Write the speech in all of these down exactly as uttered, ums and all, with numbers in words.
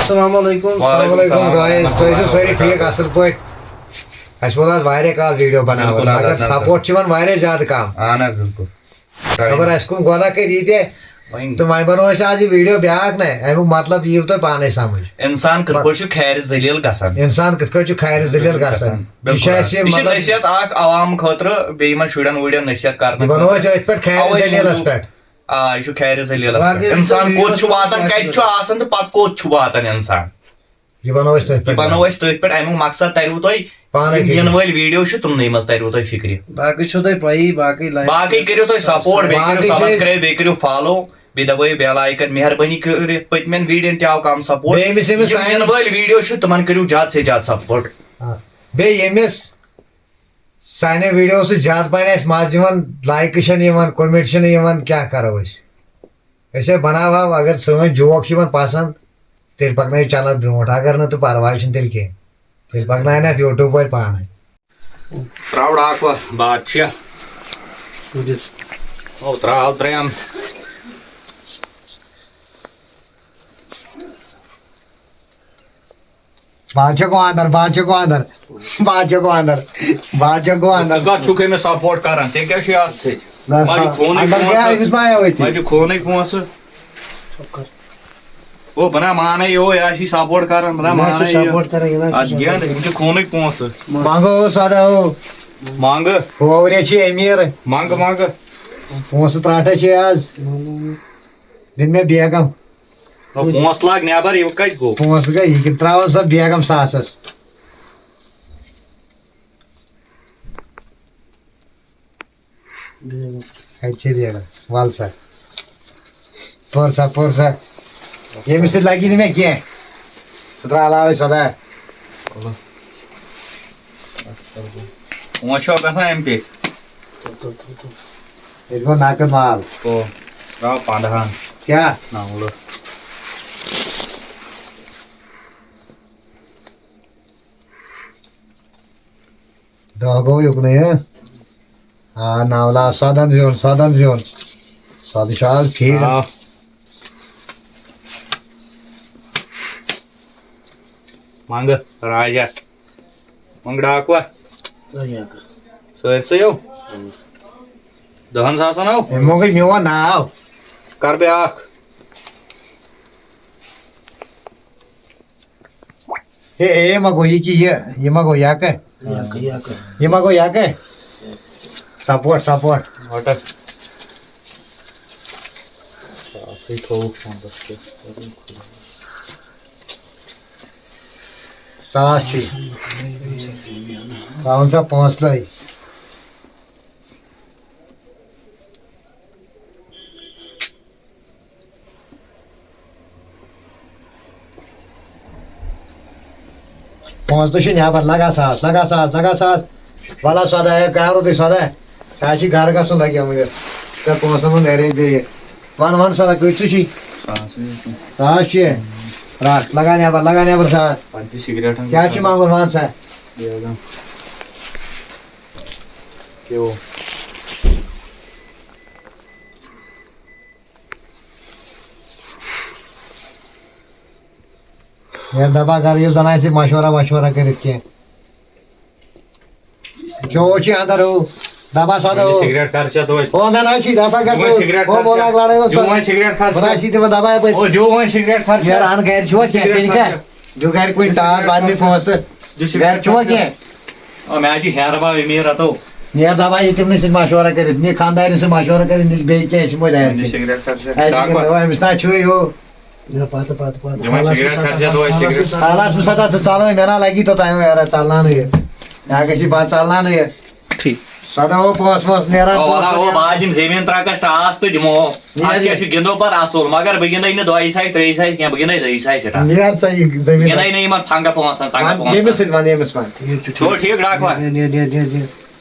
السلام علیکم۔ السلام علیکم گایز، تُہۍ ٲسِو سٲری ٹھیٖک اَصٕل پٲٹھۍ؟ اَسہِ ووٚن آز واریاہ کال ویٖڈیو بَناوان، بِلکُل حظ، مگر اَدٕ حظ۔ سَپوٹ چھِ یِوان واریاہ زیادٕ کَم۔ اَہَن حظ، بِلکُل۔ خبر اَسہِ کٕم گۄناہ کٔرۍ ییٖتیٛاہ۔ وۄنۍ تہٕ وۄنۍ بَنوو اَسہِ آز یہِ ویٖڈیو بیٛاکھ نہ، اَمیُک مطلب یِیِو تۄہہِ پانَے سَمٕجھ۔ اِنسان کِتھ پٲٹھۍ چھُ خیرِ ذٔلیٖل گژھان؟ اِنسان کِتھ پٲٹھۍ چھُ خیرِ ذٔلیٖل گژھان؟ یہِ چھُ بِلکُل۔ اَسہِ یہِ چھِ مطلب نصیحت اَکھ عوام خٲطرٕ، بیٚیہِ یِمَن شُرٮ۪ن وُرٮ۪ن نصیحت کَرنہٕ یہِ بَنوو خٲطرٕ۔ اَسہِ أتھۍ پٮ۪ٹھ خیرِ اَوَے ذٔلیٖلَس موٗجوٗب۔ پٮ۪ٹھ۔ آ، یہِ چھُ خیرِ ذٔلیٖلَس پٮ۪ٹھ۔ باقٕے چھُ اِنسان کوٚت چھُ واتان، کَتہِ چھُ آسان تہٕ پَتہٕ کوٚت چھُ واتان اِنسان؟ یہِ بَنوو أسۍ تٔتھۍ یہِ پٮ۪ٹھ۔ بَنوو أسۍ تٔتھۍ پٮ۪ٹھ، اَمیُک مقصد تَریوٕ تۄہہِ۔ پانَے یِم فِکرِ۔ یِنہٕ وٲلۍ ویٖڈیو چھِ، تِمنٕے منٛز تَریوٕ تۄہہِ فِکرِ۔ باقٕے چھُو تۄہہِ پَیی، باقٕے لایِو باقٕے کٔرِو تُہۍ سَپوٹ، بیٚیہِ کٔرِو باقٕے چھِ أسۍ سَبسکرایب، بیٚیہِ کٔرِو فالو، بیٚیہِ دَبٲیِو بیل آیکن۔ مہربٲنی کٔرِتھ، پٔتمٮ۪ن ویٖڈیوَن تہِ آو کَم سَپوٹ۔ بیٚیہِ ییٚمِس، ییٚمِس یِم سانہِ یِنہٕ وٲلۍ ویٖڈیو چھِ، تِمَن کٔرِو زیادٕ سے زیادٕ سَپوٹ۔ آ۔ بیٚیہِ ییٚمِس سانہِ ویٖڈیو سۭتۍ زیادٕ پَہَن آسہِ مَزٕ یِوان، لایکہٕ چھَنہٕ یِوان، کومٮ۪نٹ چھِنہٕ یِوان، کیٛاہ کَرو أسۍ؟ أسۍ ہے بَناوہاو، اگر سٲنۍ جوک چھِ یِوان پَسنٛد، تیٚلہِ پَکنٲیِو چَنَل برٛونٛٹھ، اگر نہٕ تہٕ پَرواے چھُنہٕ تیٚلہِ کینٛہہ، تیٚلہِ پَکناوَن اَتھ یوٗٹیوٗب وٲلۍ پانَے۔ ترٛاو ڈاکھ وَ، بادشاہ۔ او، ترٛاو ترٛٮ۪ن۔ بادشاہ گوٚو اَندَر، بادشاہ گوٚو اَندَر، بادشاہ گوٚو اَندَر، بادشاہ گوٚو اَندَر۔ ژٕ کَتھ چھُکھ أمِس سَپوٹ کَران؟ ژےٚ کیٛاہ چھُے اَتھ سۭتۍ؟ نہ، مَجہِ سا-، خوٗنٕے اَندَر کیٛاہ؟ پونٛسہٕ۔ أمِس ما آیو أتی؟ مَجہِ خوٗنٕے پونٛسہٕ۔ او، بہٕ نا مانے یو، یہِ آسی سَپوٹ کَران، بہٕ نا یہِ نا چھُ مانے یہِ۔ سَپوٹ کَران، یہِ نا چھُ اَتھ سَپوٹ گِنٛد، کَران۔ یِم چھِ خوٗنٕکۍ پونٛسہٕ۔ منٛگو سا دا ہو۔ منٛگہٕ۔ ہوورے چھِ أمیٖر۔ منٛگہٕ، منٛگہٕ۔ پونٛسہٕ ترٛٹھا چھِ آز۔ دِن مےٚ بیگم۔ نہ، پونٛسہٕ لاگ نٮ۪بر، یہِ کتہِ گوٚو؟ پونٛسہٕ گٔے، یہِ کِنہٕ ترٛاوان سۄ بیگم ساسس؟ بیگم۔ کتہِ چھِ بیگم؟ ول سا۔ پٔر سا، پٔر سا۔ ییٚمِس سۭتۍ لگی نہٕ مےٚ کینٛہہ۔ سُہ ترٛاو علاوے سۄدا۔ پونٛسہٕ چھُوا گژھان اَمہِ پیٚٹھۍ؟ ییٚتہِ گوٚو نقد مال۔ او، ترٛاو پنٛدہَن۔ کیٛاہ؟ نَو لَچھ۔ دَہ گوٚو یُکنُے، ہہ؟ آ، نَو لَچھ، سَدَن زیوٗن، سَدَن زیوٗن۔ سَدٕ چھُ آز ٹھیٖک۔ آ۔ منٛگہٕ راجا۔ منٛگہٕ ڈاکوا۔ راجا۔ سٲرسٕے ہو؟ اۭں۔ دَہَن ساسَن ہو؟ یِمو گٔے میون ناو۔ کَر بیٛاکھ۔ ہے، اے، یہِ ما گوٚو یہِ کہِ یہِ، یہِ ما گوٚو یَکہٕ؟ یَکہٕ، یَکہٕ۔ یہِ ما گوٚو یَکہٕ؟ Support, support. وَٹَکھ۔ ساسٕے تھووُکھ شامَس کیٛاہ۔ ساس چھُ یہِ۔ ترٛاوُن سا پانٛژھ لَچھ۔ پانٛژھ دۄہ چھِ نٮ۪بر، لگا ساس، لگا ساس، لگا ساس۔ وَلہٕ سۄدا، ہے، کَر روٗدُے سۄدا؟ ژےٚ حظ چھِ گرٕ گژھُن لگہِ وۄنۍ۔ ژےٚ پونٛسَن ہُنٛد arrange بیٚیہِ۔ وَن، وَن سۄدا، کۭتِس چھُے؟ ساس چھُ یہِ۔ ساس چھُ یہِ؟ رَٹھ، لگا نٮ۪بر، لگا نٮ۪بر ساس۔ پَنچہِ سِگریٹَن کیٛاہ چھُ منٛگُن، وَن سا؟ بیگم۔ کیو۔ یارٕ دَپان کَر یہِ زَنانہِ سۭتۍ مَشوَرا وَشوَرا کٔرِتھ کینٛہہ۔ کیٛاہ چھِ اَندَر ہُہ؟ دَپان سا دَپان۔ سِگریٹ خرچہ توتہِ۔ او، مےٚ نہ حظ چھِ دَپان گژھو۔ دِیِو وۄنۍ سِگریٹ او، خرچہ۔ بولا لڑٲے اوس دِیِو وۄنۍ سِگریٹ خرچہ۔ بہٕ حظ چھِ تِمَن دَپان یَپٲرۍ۔ او، دِیِو وۄنۍ سِگریٹ خرچہ۔ یارٕ اَہَن گَرِ چھُوا کینٛہہ؟ سِگریٹ تیٚلہِ کیٛاہ؟ خرچہ۔ دِیِو گَرِ کُنہِ ٹاس بعد میں پونٛسہٕ۔ دِیِو سِگریٹ گَرِ چھُوا خرچہ۔ کینٛہہ؟ او، مےٚ حظ چھِ ہیرٕ باب أمیٖر رَٹو۔ نیر دَپان یہِ تِمنٕے سۭتۍ مَشوَرٕ کٔرِتھ، نیر خانٛدارٮ۪ن سۭتۍ مَشوَرٕ کٔرِتھ، نیر بیٚیہِ کینٛہہ، أسۍ یِمو دارِ نیر کِنۍ۔ سِگریٹ خرچہ۔ اَسہِ ڈاکو۔ گِنٛدو، أمِس نہ چھُے ہیوٗ۔ نہ، پَتہٕ، پَتہٕ، پَتہٕ۔ دِوان حالَس سِگریٹ منٛز خرچہ، دِوان سِگریٹ۔ حالَس منٛز ہسا ژٕ ژَلان، مےٚ نہ لَگی توٚتام وۄنۍ یارٕ ژَلناونہٕ یہِ۔ مےٚ گژھِ یہِ بَتہٕ ژَلناونہٕ یہِ۔ ٹھیٖک۔ سۄدا ہو پونٛسہٕ وونٛسہٕ نیران او، وَلا پونٛسہٕ ہو، وۄنۍ۔ بہٕ دِمہٕ زٔمیٖن ترٛکَس ٹاس تہٕ دِمو۔ نیر اَتھ کیٛاہ یہِ۔ چھُ، گِنٛدو پَتہٕ اَصٕل، مگر بہٕ گِنٛدَے نہٕ دۄیہِ ساسہِ، ترٛیٚیہِ ساسہِ کینٛہہ، بہٕ گِنٛدَے دۄیہِ ساسہِ ٹاس۔ نیر سا یہِ زٔمیٖن۔ گِنٛدَے نہٕ یِمَن پھنٛگہٕ پونٛسَن، ژنٛگہٕ وَن، پونٛسَن۔ ییٚمِس سۭتۍ وَن، ییٚمِس وَن۔ ٹھیٖک چھُ، چھُو ٹھیٖک۔ ٹھیٖک ڈاکوا؟ نیر، نیر، نیر، نیر، نیر۔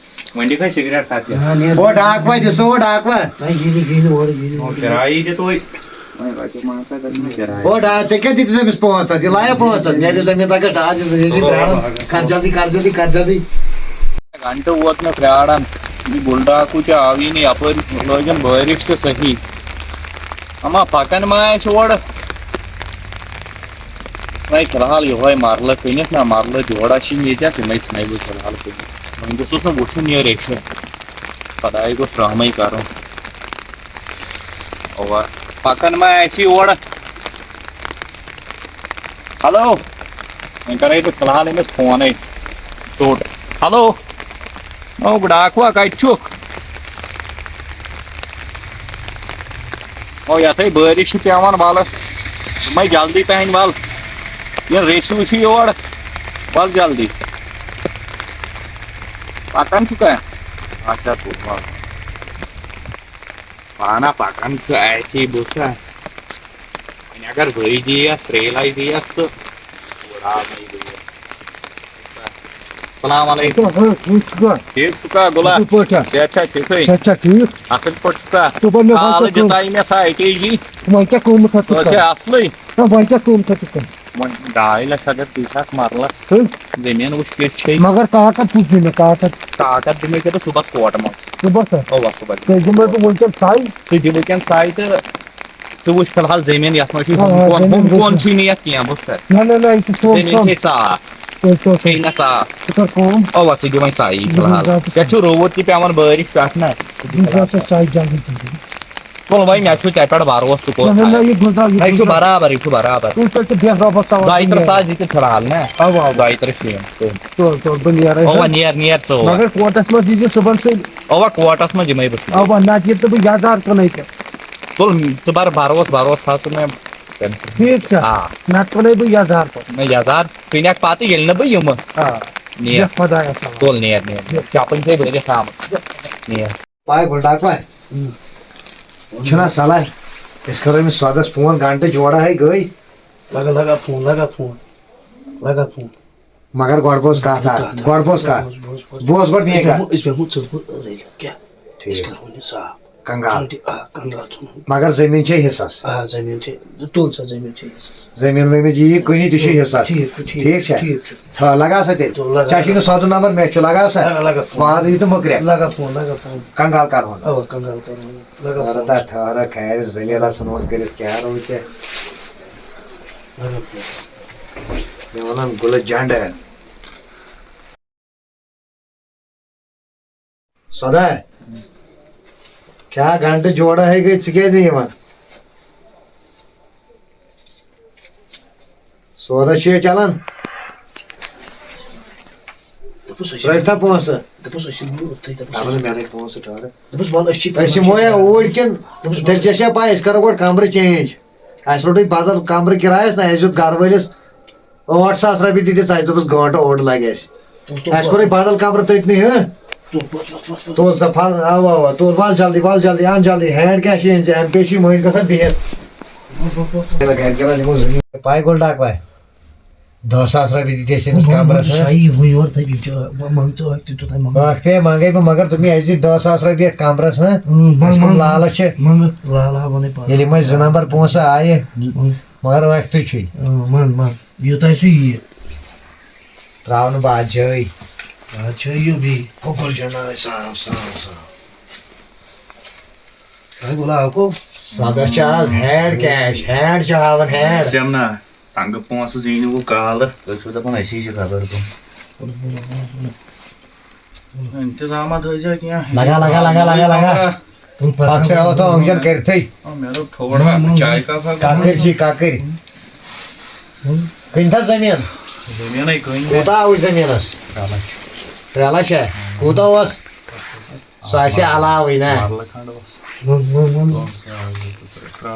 وۄنۍ دِکھ وۄنۍ سِگریٹ خرچہ۔ نہ، نیر۔ او ڈاکوا، دِ سا او ڈاکوا۔ نہ، یہِ نہٕ، یہِ نہٕ اورٕ، یہِ نہٕ او اورٕ۔ کِرایی دِ توتہِ۔ وۄنۍ رۄپیہِ پانٛژھ ہَتھ گژھِ مےٚ کِرایہِ۔ او ڈاکھ، ژےٚ کیٛاہ دِتھ أمِس پانٛژھ ہَتھ؟ یہِ لایہ پانٛژھ ہَتھ، نیرِ زٔمیٖن تَکَس ڈاکھ، یہِ زٔمیٖن ترٛاوان۔ کر جلدی، کر جلدی، کر جلدی۔ گھنٹہٕ ووت مےٚ پرٛاران، یہِ بُلڈاکوٗ تہِ آوٕے نہٕ یَپٲرۍ، لٲجِن بٲرِش تہِ صحیح۔ اما پَکان ما آسہِ اورٕ؟ وۄنۍ فی الحال یِہوٚے مَرلہٕ کٕنِتھ نہ، مَرلہٕ جوڑا چھِ ییٚتٮ۪تھ، تِمَے ژھٕنَے بہٕ فی الحال کٕنِتھ۔ وۄنۍ گوٚژھُس نہٕ وٕچھُن یہِ ریٚکھِ، خۄداے گوٚژھ رحمٕے کَرُن۔ اَوا، پَکان ما آسہِ یورٕ؟ ہیلو، وۄنۍ کَرَے بہٕ فی الحال أمِس فونَے ژوٚٹ۔ ہیلو، او ڈاکوا، کَتہِ چھُکھ؟ او، یَتھ ہے بٲرِش چھِ پٮ۪وان، وَلہٕ، یِمَے جلدی پَہَن وَل۔ یہِ ریٚسِو چھُ یور، وَل جلدی۔ پَکان چھُکھا؟ اچھا، تُل وَل۔ پانہ پکان چھُ اَسہِ بوٗزتھا؟ وۄنۍ اگر زٕے دِیَس، ترٛیٚیہِ لَٹہِ دِیَس تہٕ وُڑاونَے بہٕ یہِ۔ السلام علیکم۔ ٹھیٖک چھُکھا؟ ٹھیٖک چھُکھا گُلا؟ اَصٕل پٲٹھۍ ہا؟ صحت چھا ٹھیٖکٕے؟ صحت چھا ٹھیٖک؟ اَصٕل پٲٹھۍ چھُکھا؟ ژٕ وَن مےٚ، وۄنۍ حالہٕ کیٛاہ کٲم؟ دِژاے مےٚ سا آی ٹی جی۔ وۄنۍ کیٛاہ کٲمٕے چھَتھ ژٕ ژٕ ٲسے کَران؟ اَصلٕے۔ نہ، وۄنۍ کیٛاہ کٲمٕے چھَتھ ژٕ کَران؟ وۄنۍ ڈاے لَچھ اگر تُہۍ چھِ اَتھ مَرلَس ہٕنٛہ؟ زٔمیٖن وٕچھ کِژھ چھے۔ مگر کاکَد کُس دِمہِ مےٚ؟ کاکَد؟ کاکَد دِمے ژےٚ بہٕ صُبحَس کوٹہٕ منٛز۔ صُبحَس ہا؟ اَوا، صُبحَس۔ تیٚلہِ دِمَے بہٕ وٕنکٮ۪ن سَے۔ ژٕ دِ وٕنکٮ۪ن سَے تہٕ ژٕ وٕچھ فی الحال زٔمیٖن یَتھ منٛز چھُے آ، ہُم آ، کُن، زٔمیٖن ہُم کُن وٕچھ۔ چھُے نہٕ یَتھ کینٛہہ، بوٗزتھا؟ نہ، نہ، نہ، یہِ چھُ سون زٔمیٖن سون۔ چھے صاف۔ تیٚلہِ سون۔ چھے نہ صاف۔ ژٕ کر کٲم۔ اَوا، ژٕ دِ وۄنۍ سَے فی الحال۔ گُزار ژٕ یَتھ چھُ روٗد تہِ پٮ۪وان، بٲرِش پٮ۪ٹھ نہ۔ گُزار ژٕ سَے جلدی جلدی۔ تُل وۄنۍ، مےٚ چھُ ژےٚ پٮ۪ٹھ بھروسہٕ، ژٕ کوٚت نہ، نہ، نہ، تھاوٕ؟ یہِ گُزار، یہِ نہ، یہِ چھُ گُزار۔ برابر، یہِ چھُ برابر۔ تُل تیٚلہِ ژٕ بیٚہہ رۄبَس حوالہٕ، دۄیہِ تٕرٛہ بہٕ ساس نیرٕ۔ دِ ژٕ فی الحال نہ۔ اَوا، اَوا۔ دۄیہِ تٕرٛہ شیٖن۔ تُل۔ تُل، تُل، بہٕ نیرٕ، اَوا، ہہ؟ نیر، نیر ژٕ، اَوا۔ مگر کوٹَس منٛز یی زِ صُبحن سُلہِ۔ اَوا، کوٹَس منٛز یِمَے بہٕ صُبحن۔ اَوا، نَتہٕ ییٚلہِ تہٕ بہٕ یَزار کٕنَے ژےٚ۔ تُل، ژٕ بَر بھروسہٕ، بھروسہٕ تھاو ژٕ مےٚ۔ ٹھیٖک چھا؟ آ۔ نَتہٕ کٕنَے بہٕ یَزار پَتہٕ۔ نہ، یَزار کٕنٮ۪کھ پَتہٕ ییٚلہِ نہٕ بہٕ یِمہٕ۔ آ۔ نیر۔ بیٚہہ خۄدایَس حوالہٕ۔ تُل، نیر، نیر، نیر۔ چَپٕنۍ چھے بٔرِتھ آمٕژ۔ نیر۔ پاے گُلڈاک پاے؟ چھُنہ صلاح، أسۍ کرو أمِس سودس فون، گنٹہٕ جوڑا ہے گٔے۔ لگا، لگا فون، لگا فون، لگا فون۔ مگر گۄڈٕ بوز کتھ اکھ، کتھ اکھ۔ گۄڈٕ بوز کتھ۔ بوز، بوز، بوز۔ بوز گۄڈٕ میٲنۍ أسۍ کتھ۔ بیٚہمو، أسۍ بیٚہمو ژٕ تہٕ بہٕ رٔلِتھ۔ کیٛاہ؟ ٹھیٖک۔ أسۍ کرہون یہِ صاف۔ کنگال۔ ژٕ تہِ، آ، کنگال ژھٕنُن۔ مگر زٔمیٖن چھے حصس۔ آ، زٔمیٖن چھے، تُل سا زٔمیٖن چھے حصس۔ زٔمیٖن ؤمیٖن یہِ کُنہِ تہِ چھُ حصس۔ ٹھیٖک چھُ، ٹھیٖک ٹھیٖک چھا؟ ٹھیٖک چھُ۔ تھا، لگا سا تیٚلہِ۔ تُل، لگا۔ ژےٚ چھُے نہٕ سودُن نمبر، مےٚ چھُ، لگاو سا۔ لگا، لگا فون۔ وعدٕ یہِ تہٕ مُکرِ۔ لگا فون، لگا فون۔ کنگال کرہون۔ اوا، کنگال کرہون۔ لگا فون۔ ٹھہرا، ٹھہرا، خیر، ذلیلہ ژھٕنوتھ کٔرِتھ، کیٛاہ روٗد ژےٚ؟ لگا فون۔ مےٚ وَنان گُلہٕ جنڈٕ۔ سدا، کیٛاہ گنٹہٕ جوڑا ہے گٔے، ژٕ کیٛازِ نہٕ یِوان؟ سودا چھُ یہِ چلان۔ دوٚپُس، أسۍ چھِ، رٔٹۍ تھا پونٛسہٕ۔ دوٚپُس، أسۍ چھِ اوٗرۍ اوٚتھٕے، دوٚپُس، دَپان، مےٚ رٔٹۍ پونٛسہٕ ٹھہرٕ۔ دوٚپُس، وَلہٕ، أسۍ چھِ، أسۍ چھِ مویا اوٗرۍ کِنہٕ دوٚپُس، تیٚلہِ کیٛاہ چھا پَے، أسۍ کَرو گۄڈٕ کَمرٕ چینج۔ اَسہِ روٚٹُے بدل کَمرٕ کِرایَس، نہ اَسہِ دیُت گَرٕ وٲلِس ٲٹھ ساس رۄپیہِ تہِ دِژ اَسہِ، دوٚپُس گٲنٛٹہٕ اوٚڑ لَگہِ اَسہِ۔ تُل، تُل، اَسہِ کوٚرُے بدل کمرٕ تٔتنٕے، ہہ؟ تُل، پَتھ، پَتھ، پَتھ، پَتھ۔ تُل سا، پھل، اَوا، اَوا، تُل، وَل جلدی، وَل جلدی، اَن جلدی، hand کیٛاہ چھُے أنۍ ژےٚ؟ M Pay چھُے مٔنٛزۍ گژھان بِہِتھ۔ پَے گوٚو ڈاکہٕ پَے؟ دَہ ساس رۄپیہِ دِتۍ اَسہِ أمِس کمرَس، ہہ؟ صحیح، وۄنۍ یورٕ تَتہِ چھُ، وۄنۍ مان ژٕ، اَکھ تہِ تیوٗتاہ منٛگہٕ۔ اَکھ تہِ منٛگَے بہٕ، مگر دوٚپمَے، اَسہِ دِ دَہ ساس رۄپیہِ یَتھ کمرَس، ہہ؟ اۭں، اَسہِ کَم منٛگ، لالچ چھِ۔ منٛگ، لالہ وَنَے پَتہٕ۔ ییٚلہِ یِمَے زٕ نمبر پونٛسہٕ آیہِ، اۭں۔ مگر وقتٕے چھُے۔ اۭں، وَن، وَن۔ یوٗتاہ چھُ یہِ۔ ترٛاونہٕ بادشاہٕے۔ بادشاہٕے یو بیٚیہِ۔ ہُہ گُلجنہ آسہِ صاف، صاف، صاف۔ تۄہہِ بُلاو کو؟ سَداہ چھِ آز hand cash، hand چھِ ہاوان hand۔ سیمنا، سنگہٕ پونٛسہٕ زیٖنِو کالہٕ۔ تُہۍ چھِو دَپان أسی چھِ خبر کُن۔ انتظامات تھٲیزیو کینٛہہ۔ لگا، لگا، لگا، لگا، لگا۔ تُل پَتہٕ۔ اکھ چھِ رَوا تھاو أنٛگجَن کٔرِتھٕے۔ آ، مےٚ دوٚپ تھوڑا چاے کَپ ہا کَکٕرۍ چھِ کَکٕرۍ۔ کٕنۍ تھا زٔمیٖن؟ زٔمیٖنَے کٕنۍ مےٚ۔ کوٗتاہ آوُے زٔمیٖنَس؟ ترٛےٚ لَچھ۔ ترٛےٚ لَچھ ہا؟ کوٗتاہ اوس؟ سُہ آسہِ علاوٕے نا۔ مَرلہٕ کھنٛڈ اوس۔ وَن، وَن، وَن، وَن۔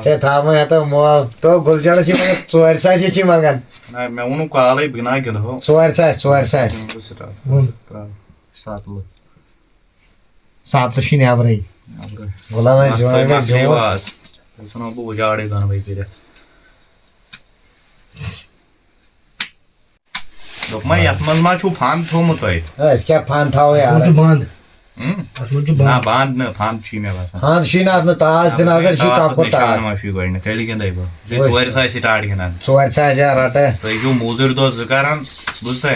ہے، تھاو وۄنۍ ہَتہ مول۔ تو گُلجَنَس چھِ مگر ژورِ ساسہِ چھِ منٛگان۔ نہ، مےٚ ووٚنُو کالَے، بہٕ نہ گِنٛدہو۔ ژورِ ساسہِ، ژورِ ساسہِ۔ وَن۔ ترٛاو۔ سَتھ لَچھ۔ سَتھ لَچھ چھِ نٮ۪برٕے۔ نٮ۪برٕے۔ غلام نبی مَستٕے جوان، مۄکلیو جوان۔ آز۔ تیٚلہِ ژھٕنو بہٕ اُجاڑٕے دۄنوَے کٔرِتھ۔ دوٚپمَے، یَتھ منٛز ما چھُو فَنٛد تھوٚومُت تۄہہِ؟ ہے، أسۍ کیٛاہ فَنٛد تھاوو یارٕ؟ اَتھ منٛز چھُ بنٛد۔ ہُم؟ اَتھ منٛز چھُ بنٛد۔ نہ، بنٛد نہٕ، فَنٛد چھُے مےٚ باسان۔ فَنٛد چھُے نہٕ اَتھ منٛز، تاج تہِ نظر چھُے، ٹاس کَتھ کوٚت نِشان تاج؟ ما چھُے گۄڈٕنٮ۪تھ، تیٚلہِ گِنٛدَے بہٕ۔ ژےٚ وٕچھ۔ ژورِ ساسہِ start گِنٛدان۔ ژورِ ساسہِ یا رَٹہٕ۔ تُہۍ چھِو موٚزوٗرۍ دۄہ زٕ کَران، بوٗزتھا؟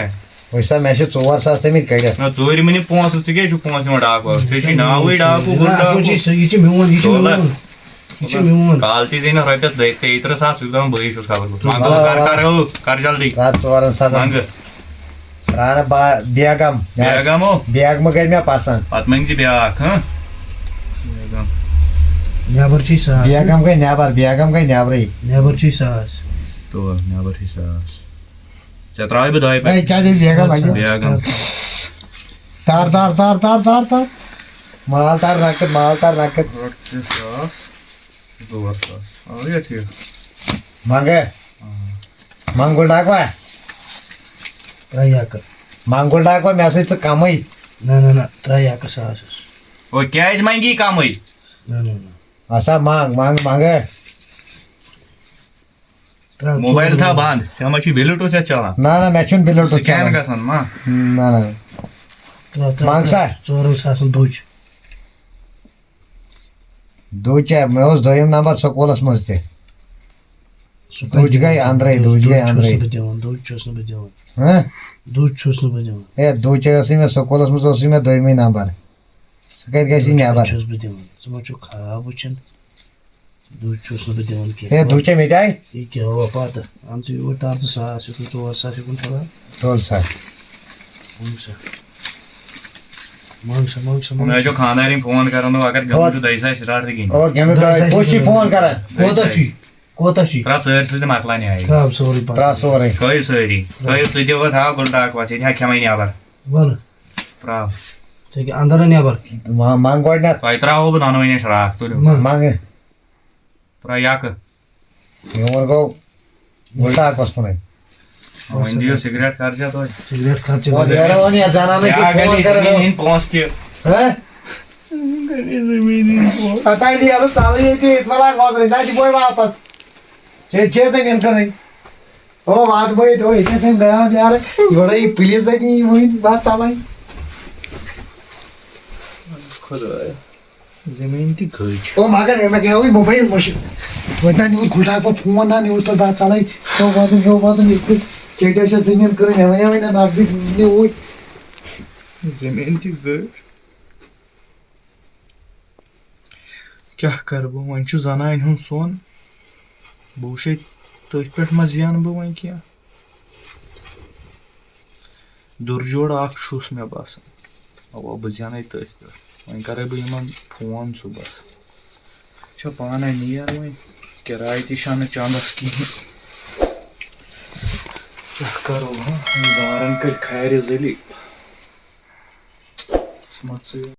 وٕچھ سا، مےٚ چھِ ژور ساس تھٲمٕتۍ کٔڑِتھ۔ نہ، ژوٗرِ مٕنہِ پونٛسہٕ، ژٕ کیٛازِ چھُکھ پونٛسہٕ نِوان ڈاکو؟ ژےٚ چھُے ناوٕے ڈاکو، نہ، گُنٛڈ اَتھ منٛز چھُے ڈاکو۔ سُہ، یہِ چھُ میون، یہِ چھُ دولت۔ میون۔ یہِ چھُ میون۔ کالٹی زینہِ رۄپیَس دۄیہِ، تیٚیہِ تٕرٛہ ساس، یُس دَپان بہٕ یہِ چھُس خبر کوٚت۔ منٛگہٕ، آ، کَر، آ۔ کَر، ہو، کَر جلدی۔ راتھ ژورَن سَتَن۔ منٛگہٕ۔ ترٛاونہٕ با-، بیگم۔ بیگم ہو۔ بیگمہٕ گٔے مےٚ پسنٛد۔ پَتہٕ مٔنٛگۍ زِ بیٛاکھ، ہاں؟ بیگم۔ نٮ۪بر چھُے ساس۔ بیگم گٔے نٮ۪بر، بیگم گٔے نٮ۪برٕے۔ نٮ۪بر چھُے ساس۔ تو، نٮ۪بر چھُے ساس۔ ژےٚ ترٛاوَے بہٕ دۄیہِ پَتہٕ۔ ہے، کیٛاہ گٔے بیگم اَتہِ؟ بیگم۔ تار، تار، تار، تار، تار، تار۔ مال تار نقد، مال تار نقد۔ رۄپیہِ ساس ژور ساس۔ آ، یہِ ٹھیٖک۔ منٛگہٕ۔ آ۔ منٛگُل ڈاکوا؟ ترٛےٚ یَکہٕ۔ منٛگُل ڈاکوا، مےٚ سۭتۍ ژٕ کَمٕے۔ نہ، نہ، نہ، ترٛےٚ یَکہٕ ساسَس۔ او، کیٛازِ منٛگی کَمٕے؟ نہ، نہ، نہ۔ اَسا منٛگ، منٛگ، منٛگہٕ۔ ترٛاو موبایل ژور۔ تھاو بنٛد۔ ژےٚ ما چھُے بِلوٗٹوٗتھ یَتھ چلان؟ نہ، نہ، مےٚ چھُنہٕ بِلوٗٹوٗتھ سکین چلان۔ گژھان ما؟ نہ، نہ۔ ترٛاو، ترٛاو، منٛگ سا۔ ترٛاو، ژورَن ساسَن دُچ۔ دُچ کیٛاہ؟ مےٚ اوس دوٚیِم نمبر سکوٗلَس منٛز تہِ۔ سُہ دُچ کَتہِ گٔے دِوان؟ اَنٛدرَے، دُچ، دُچ دُچ گٔے چھُس نہٕ اَنٛدرَے۔ بہٕ دِوان، دُچ چھُس نہٕ بہٕ دِوان۔ ہہ؟ دُچ چھُس نہٕ بہٕ دِوان۔ ہے، دُچ ٲسٕے مےٚ سکوٗلَس منٛز، اوسُے مےٚ دوٚیمُے نمبر۔ سُہ کَتہِ گژھِ دُچ نٮ۪بر؟ کَتہِ چھُس بہٕ دِوان؟ ژٕ ما چھُکھ خواب وٕچھان؟ دُچ چھُس نہٕ بہٕ دِوان کینٛہہ۔ ہے، دُچ مےٚ تہِ آیہِ۔ یہِ کیٛاہ ہوا پَتہٕ؟ اَن ژٕ یور تار ژٕ ساس، یُکُن ژور ساس، یُکُن تھوڑا۔ تُل سا۔ منٛگ سا۔ منٛگ سا، منٛگ سا، منٛگ مےٚ سا۔ چھُ خانٛدارِنۍ فون کران، دوٚپ، اگر گِنٛدُن چھُ دَہہِ ساسہِ سٹارٹ تہِ گِنٛدِ۔ او، گِنٛدُن دَہہِ ترٛاو، ساسہِ کُس چھُ گِنٛدُن۔ فون کران؟ کوتاہ چھُے؟ کوتاہ چھُے؟ ترٛاو سٲرسٕے تہٕ مۄکلاونہِ آیہِ۔ ترٛاو سورُے پَتہٕ۔ ترٛاو سورُے۔ تھٲیِو سٲری۔ تھٲیِو ژٕ تہِ وۄتھ، ہاو گُلٹاک وَژھ، ییٚتہِ ہا کھٮ۪مَے نٮ۪بر۔ وَلہٕ۔ ترٛاو۔ ژٕ ہیٚکہِ اَنٛدر نہٕ نٮ۪بر۔ ما-، منٛگ گۄڈٕنٮ۪تھ۔ تۄہہِ ترٛاوو بہٕ دۄنوٕنی شراکھ، تُلِو۔ منٛگ۔ منٛگ۔ ترٛاو یَکہٕ۔ میون گوٚو گُلٹاک وَژھ کُنُے۔ وۄنۍ دِیِو سِگریٹ خرچہ تُہۍ۔ سِگریٹ خرچہ۔ وۄنۍ نیرو وۄنۍ یَتھ زنانَے کیٛاہ تہِ فون گٔے کران۔ زٔمیٖن ہِنٛدۍ پونٛسہٕ تہِ؟ ہہ؟ زٔمیٖن ہِنٛدۍ پونٛسہٕ۔ پَتہٕ نیرو تَلہٕ ییٚتہِ، ییٚتہِ ما لاگ وۄزرٕے، نہ دِموے واپَس۔ ژےٚ چھے زٔمیٖن کٕنٕنۍ۔ او، واتہٕ بہٕ ییٚتہِ، او، ییٚتہِ ٲسۍ أمۍ بیان یارٕ، یورے یہِ پُلیٖس زٔمیٖن وۄنۍ، بَس ژَلان۔ خۄدایا۔ زٔمیٖن تہِ گٔج۔ او مگر مےٚ گٔیوٕے موبایل مٔشِتھ۔ توتہِ نہ نیوٗتھ گُلٹاکھ پتہٕ فون، نہ نیوٗتھ تہٕ بہٕ ژلے۔ ہیو واتُن، ہیو واتُن، ییٚتہِ کُس کیٛاہ کیٛاہ چھےٚ زٔمیٖن کٕنٕنۍ، مےٚ وَنیوٕے نہ نقدٕے، نہ اوٗرۍ۔ زٔمیٖن تہِ گٔج۔ کیٛاہ کَرٕ بہٕ؟ وۄنۍ چھُ زنانہِ ہُنٛد سۄن۔ بہٕ وٕچھے تٔتھۍ پٮ۪ٹھ ما زینہٕ بہٕ وۄنۍ کینٛہہ۔ دُرجوڑ اکھ چھُس مےٚ باسان۔ اوا، بہٕ زینَے تٔتھۍ پٮ۪ٹھ۔ وۄنۍ کَرَے بہٕ یِمَن فون صُبحَس۔ چھا پانَے نیر وۄنۍ؟ کِراے تہِ چھَنہٕ چَندَس کِہیٖنۍ۔ کیٛاہ کَرو، ہاں؟ یِم زارَن کٔرۍ کھارِ ذٔلیل۔ قٕسمَتسٕے۔